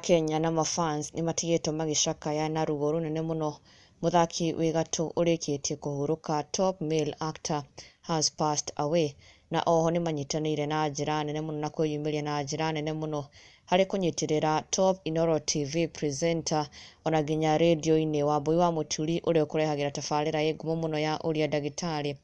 Akenya na mafans nĩ matigĩtwo magĩcakaya na ruo rũnene mũno. Mũthaki wĩ gatũ ũrĩkĩtie kũhurũka, top male actor has passed away, na oho nĩ manyitanĩire na njĩra nene mũno na kwĩyumĩria na njĩra nene mũno harĩ kũnyitĩrĩra top Inooro TV presenter ona nginya rĩndiũ-inĩ, Wambui wa Mũturi, ũrĩa ũkũrehagĩra tabarĩra ĩ ngumo mũno ya Ũria Ndagĩtarĩ,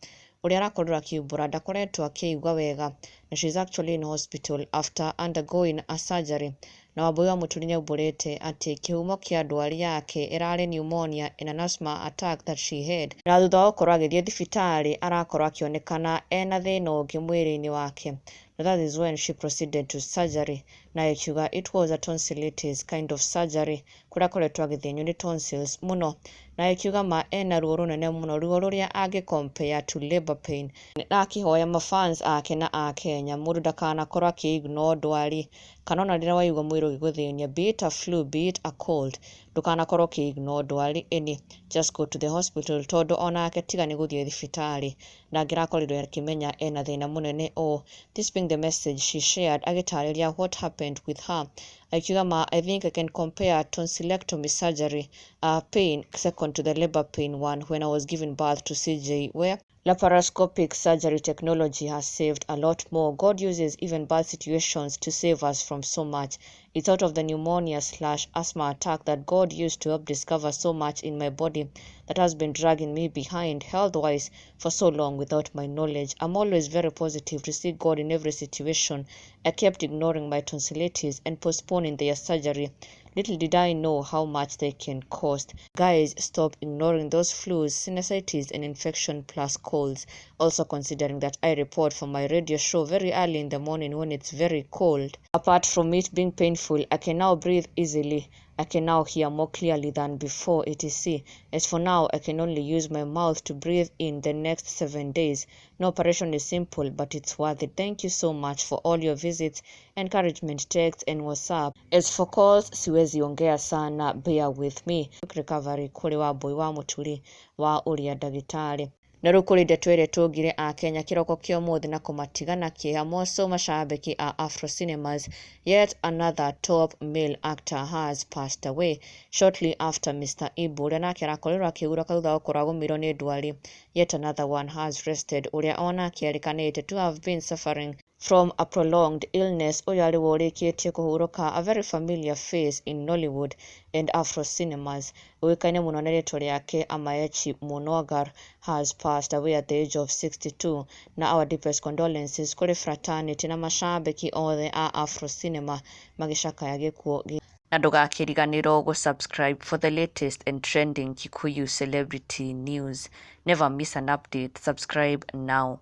ũrĩa arakorirwo akiumbũra ndakoretwo akĩigua wega na she is actually in hospital after undergoing a surgery. Na Wambui wa Mũturi nĩaumbũrĩte atĩ kĩhumo kĩa ndwari yake ĩrarĩ pneumonia and an asthma attack that she had, na thutha wa gũkorwo agĩthiĩ thibitarĩ arakorwo akĩonekana ena thĩna ũngĩ mwĩrĩ-inĩ wake, na that is when she proceeded to surgery, na akiuga it was a tonsillitis kind of surgery, kũrĩa akoretwo agĩthĩnio nĩ tonsils mũno, na akiuga ma ena ruo rũnene mũno, ruo rũrĩa angĩ compare to labor pain, na akĩhoya mafans ake na Akenya mũndũ ndakanakorwo akĩ ignore ndwari, kana ona rĩrĩa waigua mwĩrĩ ũgĩgũthĩnia, be it a flu, be it a cold, ndũkanakorwo ũkĩ ignore ndwari ĩni, just go to the hospital, tondũ onake tiga nĩ gũthiĩ thibitarĩ ndangĩrakorirwo akĩmenya ena thĩna mũnene ũũ. This being the message she shared agĩtarĩria what happened with her, akiuga ma, "I think I can compare tonsillectomy surgery pain second to the labor pain one when I was giving birth to CJ, where laparoscopic surgery technology has saved a lot more. God uses even bad situations to save us from so much. It's out of the pneumonia/asthma attack that God used to help discover so much in my body that has been dragging me behind health-wise for so long without my knowledge. I'm always very positive to see God in every situation. I kept ignoring my tonsillitis and postponing their surgery. Little did I know how much they can cost. Guys, stop ignoring those flus, sinusitis and infection plus colds. Also considering that I report for my radio show very early in the morning when it's very cold. Apart from it being painful, I can now breathe easily. I can now hear more clearly than before, etc. As for now, I can only use my mouth to breathe in the next 7 days. No operation is simple, but it's worth it. Thank you so much for all your visits, encouragement, texts and WhatsApp. As for calls, siwezi ongea sana, bear with me. Quick recovery kũrĩ Wambui wa Mũturi wa Ũria Ndagĩtarĩ." Na rĩu kũrĩ ndeto ĩrĩa tũngire a Kenya kĩroko kĩa ũmũthĩ na kũmatiga na kĩeha moco mashabiki a Afro Cinemas, yet another top male actor has passed away shortly after Mr. Ibu, ũrĩa nake arakorirwo akĩhurũka thutha wa gũkorwo agũmĩirwo nĩ ndwari. Yet another one has rested, ũrĩa onake erĩkanĩte to have been suffering from a prolonged illness. Ũyũ arĩ we ũrĩkĩtie kũhurũka, a very familiar face in Nollywood and Afro cinemas, ũĩkaine mũno na rĩtwa rĩake Amaechi Muonagor, has passed away at the age of 62, na our deepest condolences kũrĩ fraternity na mashabiki othe a Afro cinema magĩcakaya gĩkuũ. Na ndũgakĩriganĩrwo gũ-subscribe for the latest and trending Kikuyu celebrity news. Never miss an update. Subscribe now.